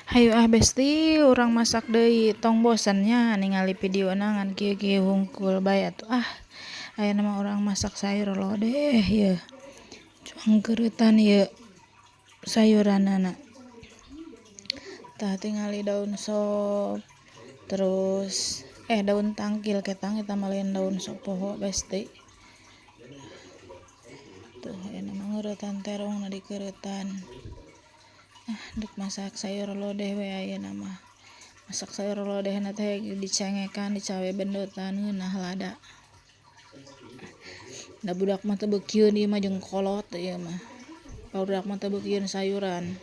Hayu ah besti, urang masak deui, tong bosen nya ningali videona ngan kieu-kieu hungkul bae atuh ah. Ayeuna mah urang masak sayur lodeh yeuh. Cuang keuretan ieu sayuranana. Tah, tingali daun sop, terus daun tangkil ketang, eta mah lain daun sop, poho besti. Tuh, ayeuna mah ngeuretan terongna dikeuretan. Ah, dek masak sayur lodeh we ayeuna mah. Masak sayur lodehna teh dicengekan, dicabe bendotan, ngeunah lada. Da budak mah teu beukieun ieu mah jeung kolot ieu mah. Barudak mah teu beukieun sayuran.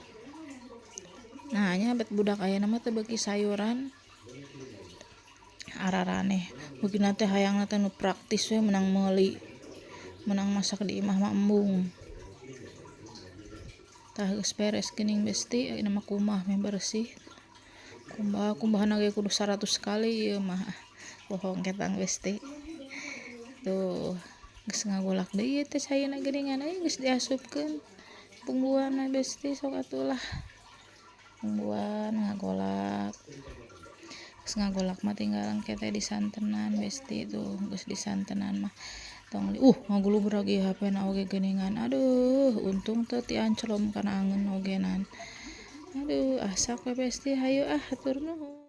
Nah nya, bet budak ayeuna mah teu beuki sayuran. Araraneh. Beukina teh hayangna teh nu praktis we, menang meuli. Menang masak di imah mah embung. Tah, geus beres geuning besti, ayeuna mah kumbah meh bersih. Kumbah kumbahna ge kudu 100 kali ieu mah. Bohong ketang besti. Tuh, geus ngagolak deui ieu teh caina geuningan euy, geus diasupkeun bumbuanna besti, sok atuh lah. Bumbuan ngagolak. Geus ngagolak mah tinggal engke teh disantenan besti. Tuh, geus disantenan mah tong ngagulubrag ieu HP na oge geuningan. Aduh, untung teu tianclom kana angeun ogenan. Aduh, asak we besti. Hayu ah, hatur nuhun.